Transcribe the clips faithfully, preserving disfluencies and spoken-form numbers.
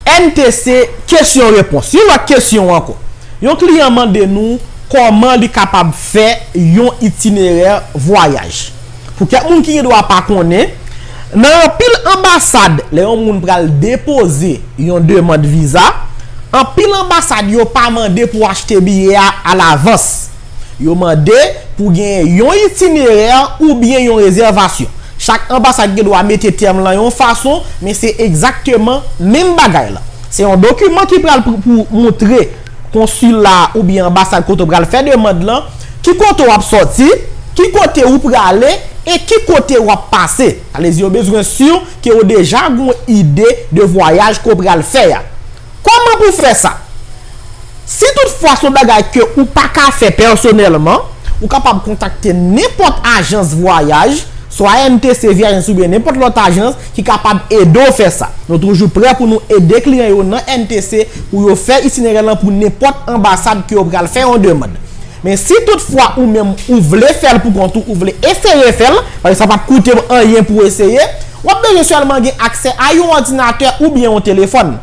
N T C, kesyon repons. Yon lòt kesyon ankò. Yon kliyan mande nou kòman li kapab fè yon itinerè vwayaj. Pou kèk moun ki gen dwa pa konnen, nan anpil anbasad, lè yon moun pral depoze yon demann viza, anpil anbasad yo pa mande pou achte biyè a alavans. Yo mande pou gen yon itinerè oubyen yon rezèvasyon. Chak anbasad gen dwa mete tèm lan yon fason, men se egzakteman menm bagay la. Se yon dokiman ki pral pou, pou montre konsila oubyen anbasad kote w pral fè demann lan, ki kote w ap sòti, ki kote ou prale, e ki kote w ap pase. Sa vle di yo bezwen si ke w deja gen yon ide de vwayaj ke w pral fè a. Kòman pou fè sa? Si toutfwa se yon bagay ke ou pa ka fè pèsonèlman, ou kapab kontakte nenpòt ajans vwayaj, swa N T C Viajans oubyen nenpòt lòt ajans ki kapab ede w fè sa. Nou toujou prè pou nou ede kliyan yo nan N T C pou yo fè itinerè lan pou nenpòt anbasad ke yo pral fè yon demann. Men si toutfwa ou menm ou vle fè l pou kont ou, ou vle eseye fè l, paske sa p ap koute w anyen pou w eseye, w ap bezwen sèlman gen aksè a yon òdinatè oubyen yon telefòn.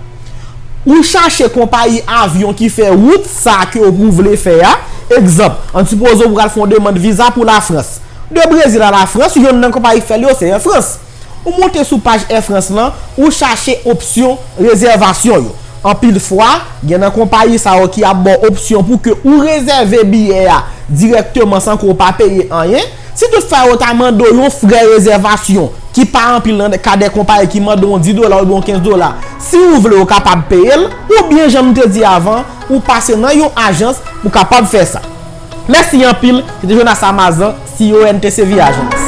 Ou chache konpayi avyon ki fè wout sa ke w vle fè a. Egzanp, ann sipoze w pral fè yon demann viza pou Lafrans. De Brezil a Lafrans, yonn nan konpayi k fè l yo se Air France. Ou monte sou paj Air France lan, ou chache opsyon rezèvasyon yo. Anpil fwa, gen nan konpayi sa yo ki ap ba w opsyon pou ke ou rezève biyè a dirèkteman san ke w pa peye anyen. Si toutfwa yo ta mande w yon frè rezèvasyon ki pa anpil nan ka de konpayi ki mande w di dola oubyen kenz dola, si ou vle, ou kapab peye l, oubyen jan m te di avan, ou pase nan yon ajans pou kapab fè sa. Mèsi anpil, se te Jonas Amazan, C E O N T C Viajans.